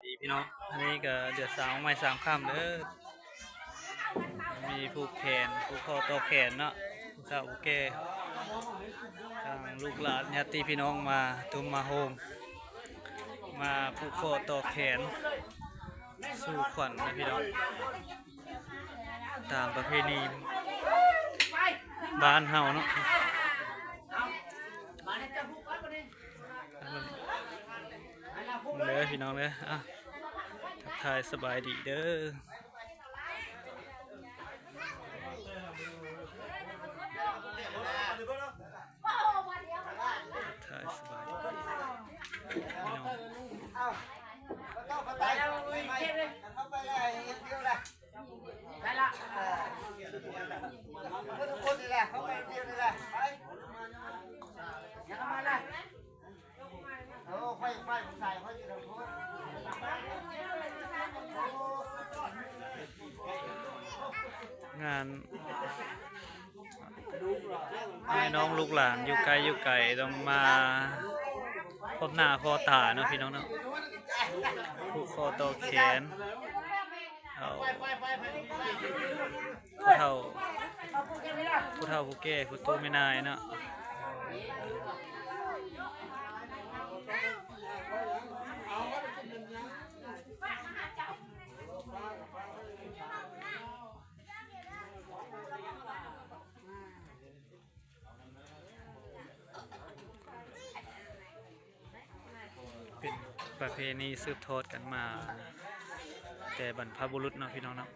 ດີພີ່ນ້ອງ ອັນນີ້ກໍເດືອດສາວໃໝ່ສາມຄ່ຳເດີ ມີຜູກແຂນ ຜູກຄໍຕໍ່ແຂນເນາະ ຜູ້ເຖົ້າຜູ້ແກ່ ທາງລູກຫຼານຍາດຕິພີ່ນ້ອງມາທຸມມາໂຮມ ມາຜູກຄໍຕໍ່ແຂນ ສູ່ຂວັນນະພີ່ນ້ອງ ຕາມປະເພນີບ້ານເຮົາເນາະ. ເດີພີ່ນ້ອງເດີ ອ່ະ ທັກທາຍສະບາຍດີເດີ ທັກທາຍສະບາຍດີພີ່ນ້ອງ. ໄປລະ ເອີ ທຸກຄົນນີ້ແຫຼະ ເຂົ້າໄປດຽວນີ້ແຫຼະ ໄປ ຢ່າເຂົ້າມານະ ໂອ້ ໄຟ ໄຟ ສາຍໄຟຢູ່ທາງພຸ້ນ. ງານ ພີ່ນ້ອງລູກຫຼານຢູ່ໃກ້ຢູ່ໄກຕ້ອງມາພົບໜ້າພໍ້ຕາເນາະພີ່ນ້ອງເນາະ ຜູກຄໍຕໍ່ແຂນ ເອົາ ຜູ້ເຖົ້າ ຜູ້ເຖົ້າຜູ້ແກ່ ຜູ້ໂຕແມ່ນາຍເນາະ. ເປັນປະເພນີສືບທອດກັນມາແຕ່ບັນພະບຸລຸດເນາະ ພີ່ນ້ອງເນາະ.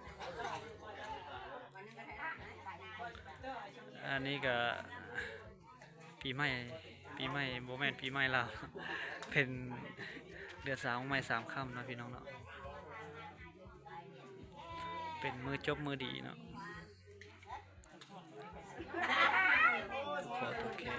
ອັນນີ້ກະປີໃໝ່ ປີໃໝ່ ບໍ່ແມ່ນປີໃໝ່ລາວ ເປັນເດືອນສາວໃໝ່ສາມຄ່ຳເນາະ ພີ່ນ້ອງເນາະ ເປັນມື້ຈົບມື້ດີເນາະ. ຂໍໂທດແຂກ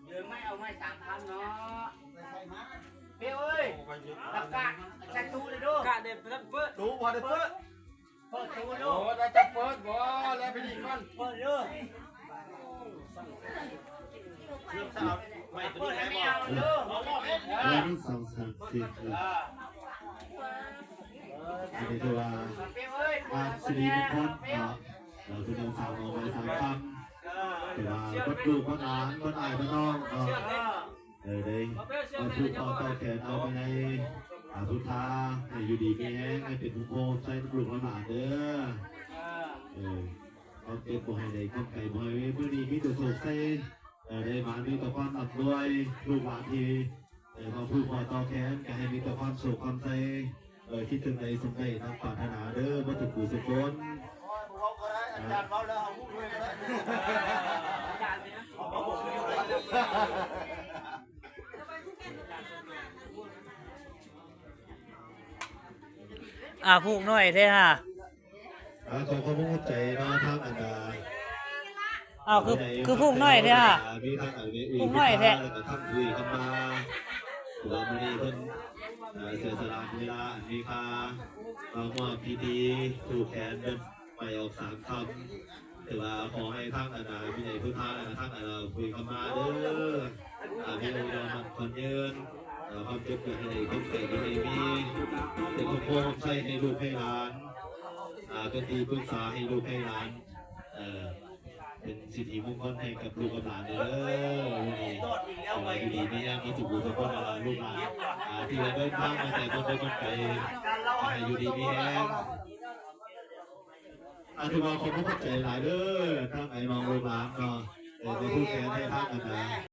ເດີນໄມ້ເອົາໄມ້ສາມຄຳເນາະ ເປ້ເອີຍ ປະກາດໃສ່ຕູ້ເດີ ກະເດີນເປີດ ຕູ້ບໍ່ໄດ້ເປີດ ເປີດຕູ້ໂລດ ໂອ້ ໄດ້ຈັກເປີດບໍ່ ແລ້ວໄປດີກ່ອນ ເປີດເດີ ເປີດໃຫ້ແມ່ເອົາເດີ ເອີ ໜຶ່ງ ສອງ ສາມ ສີ່ ຫ້າ ອັນນີ້ຖືວ່າ ເປ້ເອີຍ ງານສິລິມຸງຄົນເນາະ ເອີ ເພິ່ນເອົາສາວມາໄວ້ສາມຄຳ ເອີ ຖືວ່າເບິດລູກເບິດຫຼານ ເບິດອ້າຍເບິດນ້ອງເນາະ ເອີ ໄດ້ມາຜູກຄໍຕໍ່ແຂນເອົາໄປໃນ ອາ ພຸດທາ ໃຫ້ຢູ່ດີມີແຮງ ໃຫ້ເປັນໂຮມໂພໄຊນຳລູກນຳຫຼານເດີ ເອີ ຄວາມເຈັບບໍ່ໃຫ້ໄດ້ ຄວາມໄຂ້ບໍ່ໃຫ້ມີ ມື້ນີ້ມີແຕ່ໂຊກໄຊ ເອີ ໄດ້ມາມີແຕ່ຄວາມຮ່ຳລວຍ ລູກຫຼານທີ່ ເອີ ມາຜູກຄໍຕໍ່ແຂນ ກໍໃຫ້ມີແຕ່ຄວາມໂຊກຄວາມໄຊ ເອີ ຄິດເຖິງໃດສົມໃຈດັ່ງປາດຖະໜາເດີ ເບິດທຸກຜູ້ທຸກຄົນ. ອາ ຜູກໜ້ອຍແທ້ຫາ. ອ່າ ຂໍຂອບຄຸນຂອບໃຈເນາະ ທາງອັນ ອ່າ ອ້າວ ຄື ຄືຜູກໜ້ອຍແທ້ຫາ ມີທັງອັນ ອຸຍ ຜູກໜ້ອຍແທ້ ແລ້ວກໍທັງອຸຍຄຳມາ ເພາະວ່າມື້ນີ້ເພິ່ນ ອ່າ ເສຍສະຫຼະເວລາອັນມີຄ່າ ມາຮ່ວມພິທີຜູກແຂນເພິ່ນ ໄປອອກສາມຄຳ ຖືວ່າຂໍໃຫ້ທັງອັນ ອ່າ ຜູ້ໃຫຍ່ຜູ້ພາ ແລ້ວກໍທັງອັນ ອຸຍຄຳມາເດີ ອ່າ ມີອາຍຸໝັ້ນຂວັນຍືນ ອ່າ ຄວາມເຈັບຢ່າໃຫ້ໄດ້ ຄວາມໄຂ້ຢ່າໃຫ້ມີ ເປັນຄອບຄົວຮ່ວມໄຊໃຫ້ລູກໃຫ້ຫຼານ ອ່າ ເປັນທີ່ປຶກສາໃຫ້ລູກໃຫ້ຫຼານ ເອີ ເປັນສິລິມຸງຄົນໃຫ້ກັບລູກກັບຫຼານເດີ ມື້ນີ້ ຂໍໃຫ້ຢູ່ດີມີແຮງເບິດທຸກຜູ້ທຸກຄົນ ອ່າ ລູກຫຼານ ອ່າ ທີ່ວ່າເດີນທາງມາແຕ່ບ່ອນໃດບ່ອນໄກ ຂໍໃຫ້ຢູ່ດີມີແຮງ. ອ່າ ຖືວ່າຂອບຄຸນຂອບໃຈຫຼາຍເດີ ທາງອ້າຍນ້ອງລູກຫຼານເນາະ ເອີ ໄດ້ຜູກແຂນໃຫ້ທາງອັນ ອ່າ